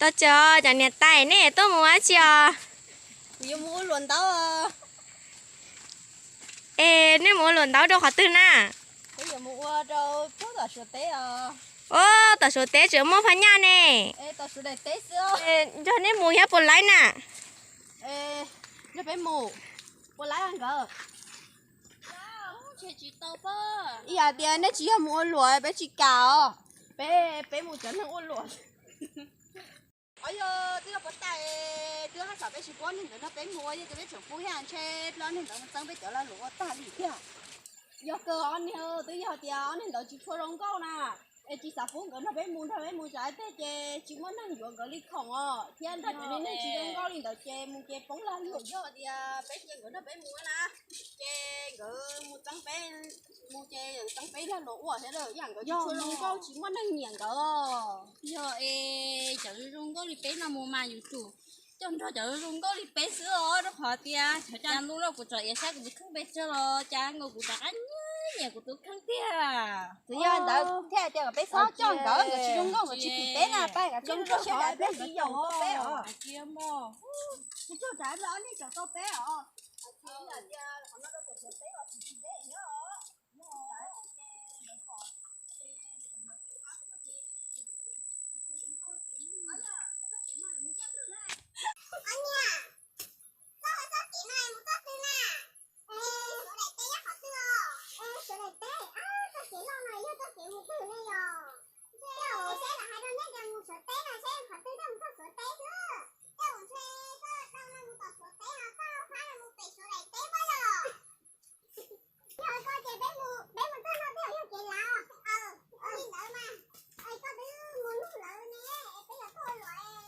Tos txog cov niam tais, nej tuaj mus ua dab tsi os? Kuv yuav mus ua luam ntaub. Es nej mus ua luam ntaub rau qhov twg na? Kuv yuav mus ua rau puag tom Suav teb os. Ua tom Suav teb tseem muaj phab nyaj ne. Tom Suav daim teb xwb. Nrog nej mus thiab puas laib na? Nrog peb mus, puas laib nkawd? Ib yam tias nej tsis yog mus ua luam peb tsis kam os. Peb, peb mus cov neeg ua luam. Os yog twb yog puas tag, twb haj tseem peb tsis pub ob niag ntawd nrog peb mus, yog tias peb tseem pub thiab ntshe ob niag ntawd mus txeeb peb cov lag luam ua tag li thiab. Yog kawg ob niag, twb yog tias ob niag ntawd tsis tshua zoo nkauj na, es tsis xav pub nkawd nrog peb mus, nrog peb mus tsam ib teg ces tsis muaj neeg yuav nkawd li khoom os, thiab nrog cov niag neeg tsis zoo nkauj li ntawd ces mus ces poob lag luam. Yog tias peb cia nkawd nrog peb mus na, ces nkawd mus txeeb peb, mus ces txeeb peb lag luam ua thiab lawm, ib yam nkawd tsis tshua zoo nkauj tsis muaj neeg nyiam nkawd. Yog es cov zoo nkauj li peb no mus mas yuav tsum coj nrog cov zoo nkauj li peb xwb os, rau qhov tias cov cas ntuj loj kuv tsom iav saib kuv tus kheej pes tsawg los cas nkaus kuv rov qab nyiam nyiam kuv tus kheej tiag. Txawm yog ntawd thiaj tias kom peb txhob coj nkawd, nkawd tsis zoo nkauj nkawd tsis phim peb na, pab nkawd txhob coj siab dav peb tsis yaum tau peb os. Tsis coj rav ob niag caum tau peb os. Txoj kev no mus txoj twg na? Suav daim teb nyob qhov twg os? Suav daim teb, txoj kev loj no yog txoj kev mus twg ne yom? Ntshe kuv seb lawv hais rau nej tias mus Suav teb no seb qhov twg thiaj mus txog Suav teb xwb. Tej zaum ntshe koj dhau no mus tom Suav teb no, koj phab no mus pem Suav daim teb pob yog. Yog koj ces peb mus, peb mus txog no tej zaum yog kev lav. Ua li ntawd mas, koj twb mus nug lawv ne, peb yuav tuaj luam.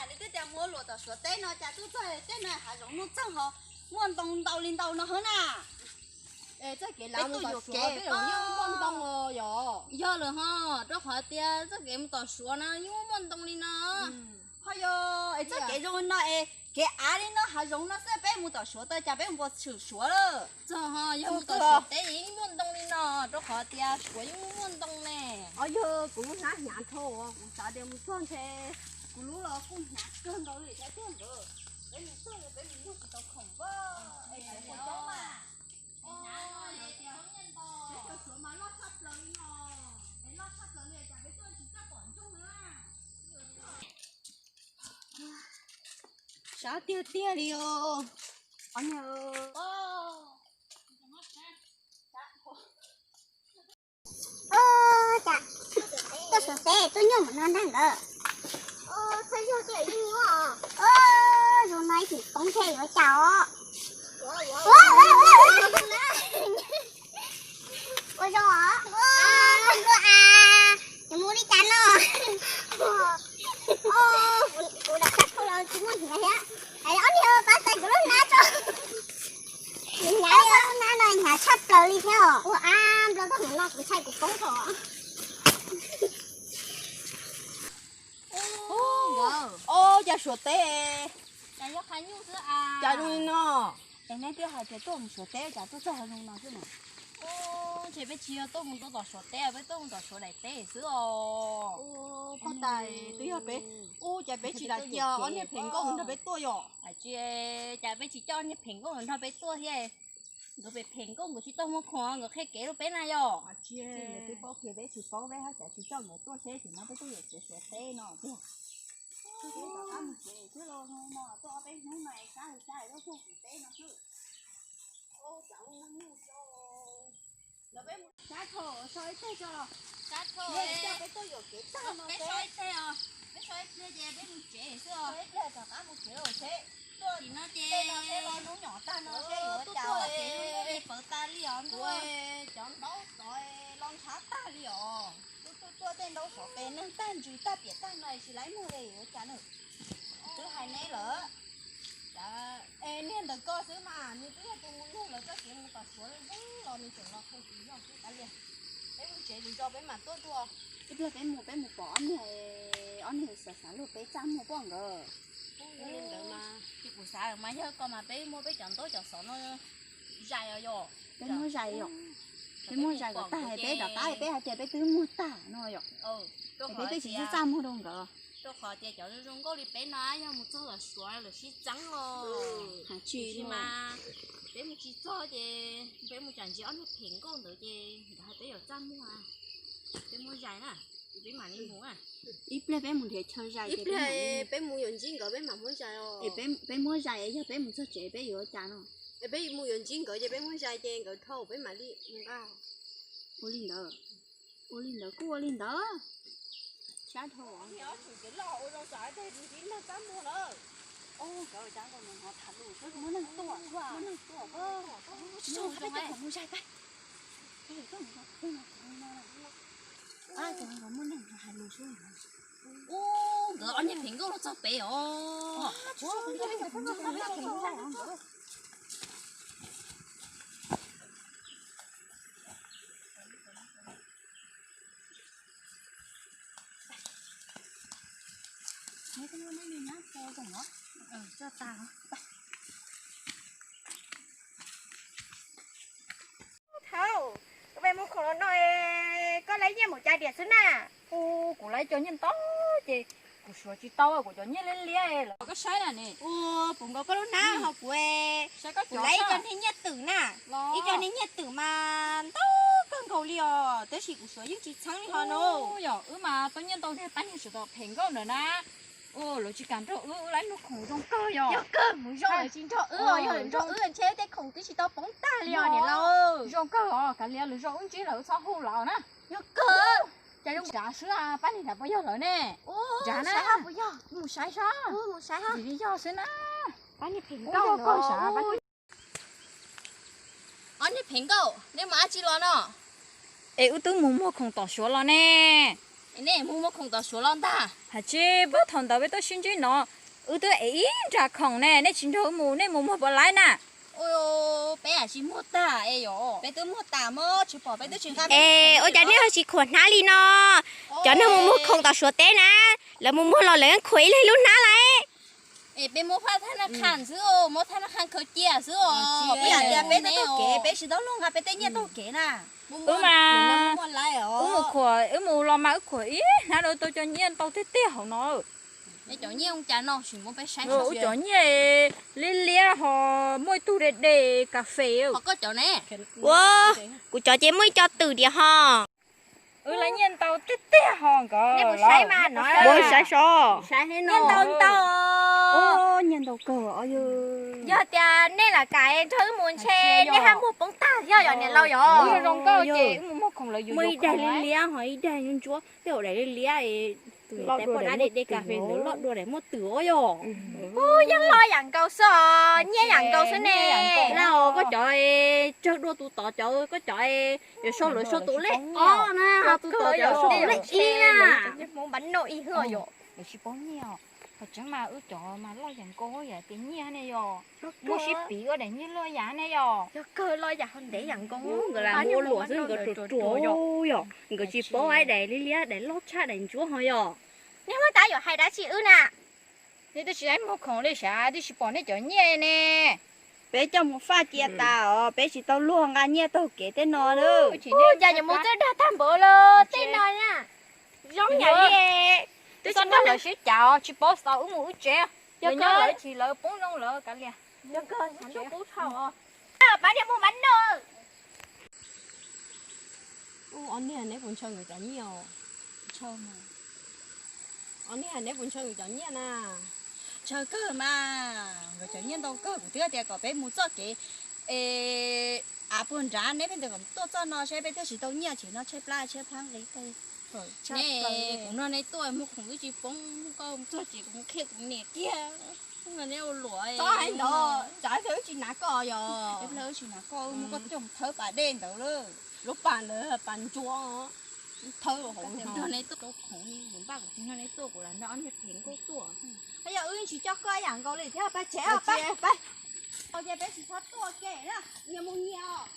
Nws twb tias mus ua luam tom Suav teb no cas tuaj txog tej no hav zoov nuj txeeg ho muaj ntoo ntau li ntau no hov na. Txoj kev lav mus tom Suav teb los yeej muaj ntoo os yog. Yog lawm ho, rau qhov tias txoj kev mus tom Suav no yeej muaj muaj ntoo li no. Ho yog es txoj kev zoo no es kev av li no hav zoov no xwb peb mus tom Suav tau cas peb mus pov tshwm Suav lawm. Txog ho yog mus tom Suav teb yeej muaj ntoo li no, rau qhov tias Suav yeej muaj muaj ntoo ne. Os yog kuv lub hnab hnyav dhau, kuv xav tias mus txog ntshe kuv lub los kuj hnyav kawg nkaus li thiab tiag nkawd. Peb mus txog peb mus muag tsis tau khoom pob, es Suav puas coob mas. Peb cov Suav mas loj tshaj plaws li no, es loj tshaj plaws li cas peb tuaj tsis txawj pom ntsoog li na. Sab tiag tiag li os. Ob niag, tuaj Suav teb tuaj nyuaj mus no ntag nkawd. Thawj zaug tuaj yeej nyuaj os. Zoo no ib chim poob thiab yuav cas os. Ua zoo os. Ua zoo a, yuav mus li cas no. Kuv rov qab dhau los tsis muaj hnyav thiab. Ob niag pab txais kuv lub hnab tso. Hnyav li lub hnab no hnyav tshaj plaws li thiab os. Ua ab nplo tau hnyav no kuv ntshai kuv poob tso. Ua cas Suav teb, cas zoo li no. Ces neb twb hais tias tuaj mus Suav teb cas tuaj txog zoo no xwb mas. Ntshe peb tsis yog tuaj mus tom Suav teb, peb tuaj mus tom Suav daim teb xwb os. Pog tais, twb yog peb, ub cas peb tsis lam cia ob niag phem nkauj nrog peb tuaj yom. Cas peb tsis coj niag phem nkauj nrog peb tuaj thiab. Nkawd phem phem nkauj nkawd tsis tau muaj khoom nkawd qhia kev rau peb na yom. Twb paub kiag peb tsis paub peb haj cas tsis coj nkawd tuaj seb tsis no peb tuaj yuam kev Suav teb no tiag. Peb rov qab mus tsev xwb los no tuaj ob peb hnub no es sab sab tuaj txog Suav teb no xwb. Sab tho so ib teg tso. Sab tho, peb so ib teg os. Peb so ib teg ces peb mus tsev xwb os. Ib teg rov qab mus tsev los seb. Tim no ces los hnub nyom tag no seb yuav cas. Kev li pawv tag li os ntuj. Cov ntaub tod los ntshav tag li os. Tuaj tuaj tuaj tej ntaub sov qe neeg tag ntsws tag piam tag no tsis laib muag li yuav cas na. Twb hais neb lawm. Es niag ntawm ko xwb mas nws twb yog tus mus nug lawv txoj kev mus tom Suav los nws tseem los khaws tus yog xwb kav liam. Peb mus tsev lwm zaus peb mam tuaj dua. Ib pliag peb mus peb mus pom ob niag, ob niag xav xav luag peb txaj muag poj nkawd. Ntawd mas ces kuv xav mas yog ko mas peb muab peb cov ntaub cov xov no zais os yom. Peb muab zais yom, peb muab zais kom tag peb rov qab peb hais tias peb twb muag tag no yom, es peb twb tsis txaj muag rau nkawd. Rau qhov tias cov zoo nkauj li peb no yog mus txog tom Suav lawv sib txeeb os. Tiam sis mas peb mus tsis txog ces peb mus tsam ntsis ob niag phem nkauj ntawd ces nkawd hais peb yuav txaj muag. Peb muab zais na, peb mam li mus. Ib pliag peb mus nrhiav chaw zais, ib pliag peb mus yuav ntsib nkawd peb mam muab zais os. Peb muab zais yog peb mus txog tsev peb yuav ua cas no? Es peb mus yuav ntsib nkawd ces peb muab zais ces nkawd dhau peb mam li mus nqa. Ua li ntawd, ua li ntawd kuj ua li ntawd. Sab dhau. Muab neeg tuaj, muab neeg tuaj, muab neeg tuaj. Nkawd ob niag phem nkauj los txog pem os. Thaum koj mus khoom los no, koj laib nyiaj mus cai diam xwb na? Kuv laib cov nyiaj ntau ces kuv suav tsis tau kuv cov nyiaj liab liab lawm. Koj saib na ne. Ua puv nkaus koj lub hnab ho kuv, kuv laib ib co niag nyiaj twm na, ib co niag nyiaj twm mas ntau kawg nkaus li os, tab sis kuv suav yeej tsis txheeb li ho no. Yog wb mas tau nyiaj ntau tiag, pab niag suav tom phem nkauj ntawd na. Lawv tsis kam nrog wb, wb laib mus khoom zoo kawg yog. Yog kawg mus zoo lawv tsis nrog wb os, yog lawv nrog wb ntshe tej khoom twb tsis tau poob tag li os niam laus. Zoo kawg os, kav liam lwm zaus wb ntsib lawm wb txhob hu lawm na. Yog kawg. Cas zoo nrad xwb, pab niag nrad puas yog lawv ne? Nrad na, mus saib saib, mus saib, mus saib, vim li yog xwb na. Pab niag phem nkauj, sav pab. Ob niag phem nkauj, nej mus dab tsi los no? Es wb twb mus muag khoom tom Suav los ne. Nej mus muag khoom tom Suav los ntag. Hais tsis paub thaum ntawd peb tuaj sib ntsib no, wb twb ev ib nra khoom ne, nej tsis nrog wb mus, nej mus muag puas laib na? Peb tsis muag tag es yom, peb twb muag tas mog, tsis pom peb twb tsis nqa. Es ua cas nej ho tsis khuam hnab li no? Cov neeg mus muag khoom tom Suav teb na, lawv mus muag los lawv khuam ib leeg lub hnab lawm. Es peb muab phaj thab naj khas xwb, muab thab naj khas khaws cia xwb os. Peb hais tias peb twb taug kev, peb tsis tau luag nqa peb tej nyiaj taug kev na. Wb mas, wb mus khuam, wb mus los mas wb khuam ib hnab rau tau cov nyiaj ntau tiag tiag hauv no. Cov nyiaj ua cas no, wb cov nyiaj liab liab ho muaj ib tug de de kas fes. Ua, kuv cov ces muaj ib co twm diam ho. Wb laib nyiaj ntau tiag tiag ho nkawd. Mus saib so. Nyiaj ntau ntau. Nyiaj ntau kawg. Yog tias nej lam kam nrog wb mus ntshe nej haj muag poob tag thiab yom niam laus yom. Zoo nkauj ces wb mus muag khoom lawv yus muaj ib daim liab liab ho ib daim ntsuab, tej hauv daim liab liab, tus poj dab de de kas fes ntawd loj dua daim muaj twm os yom. Yeej loj yam nkaus xwb os, nyiaj yam nkaus xwb ne. Koj cov tsawg dua tus tod cov, koj cov yuav sau lawv sau tus lej ob na, tus tod cov sau tus lej ib na. Lawv tsis paub nyiaj os. Qhov tseeb mas wb cov mas loj yam nkaus yam tias nyiaj ne yom. Muaj sib piv ua daim nyiaj loj yam ne yom. Yog kawg, loj yam ho ntev yam nkaus. Nkawd lam mus ua luam xwb, nkawd ruam ruam yom, nkawd tsis paub daim liab liab, daim loj tshaj daim ntsuab ho yom. Nej muab tab yuav hais dab tsi wb na? Nej twb tsis laib muag khoom li sav, twb tsis pom nej cov nyiaj ne. Peb coj mus faj cia tas os, peb tsis tau luag nqa nyiaj taug kev tej no. Cas yuav mus txawj dag tag npaum li tej no na. Zoo yam li twb tsis muaj lawv sib cav, tsis paub xav wb mus wb tsev. Yog nyob lawv tsis lawv poob zoo lawv kav liam. Pab niag mus mab noj. Ob niag neb puas ntshaw nkawd cov nyiaj os? Ob niag neb puas ntshaw nkawd cov nyiaj na? Ntshaw kawg mas, nkawd cov nyiaj ntau kawg, kuv twb tias kom peb mus txoj kev es av puag nrad, neb pheej tias kom tuaj txoj no seb peb thiaj tsis tau nyiaj, tsev no tshaib plab tshaib plab nqi tej. Ne, kuv nrog neb tuaj muag khoom wb tsis poob, koj txog tsev kuv qhia kuv niam kiag. Neb ua luam txhob hais ntawd, tsam ib pliag wb tsis hnav koj yog. Ib pliag wb tsis hnav koj, wb muab koj coj mus thawb pas dej ntawd lawm, lub pas ntawd pas ntsuab. Thawb hauv nrog neb tuaj, khoom npaj kuv nrog neb tuaj, kuv lam nrog ob niag phem nkauj tuaj. Yog wb tsis coj koj ib yam nkaus li thiab, pab tsev pab. Ces peb tsis txhob tuaj ke na, nyias mus nyias os.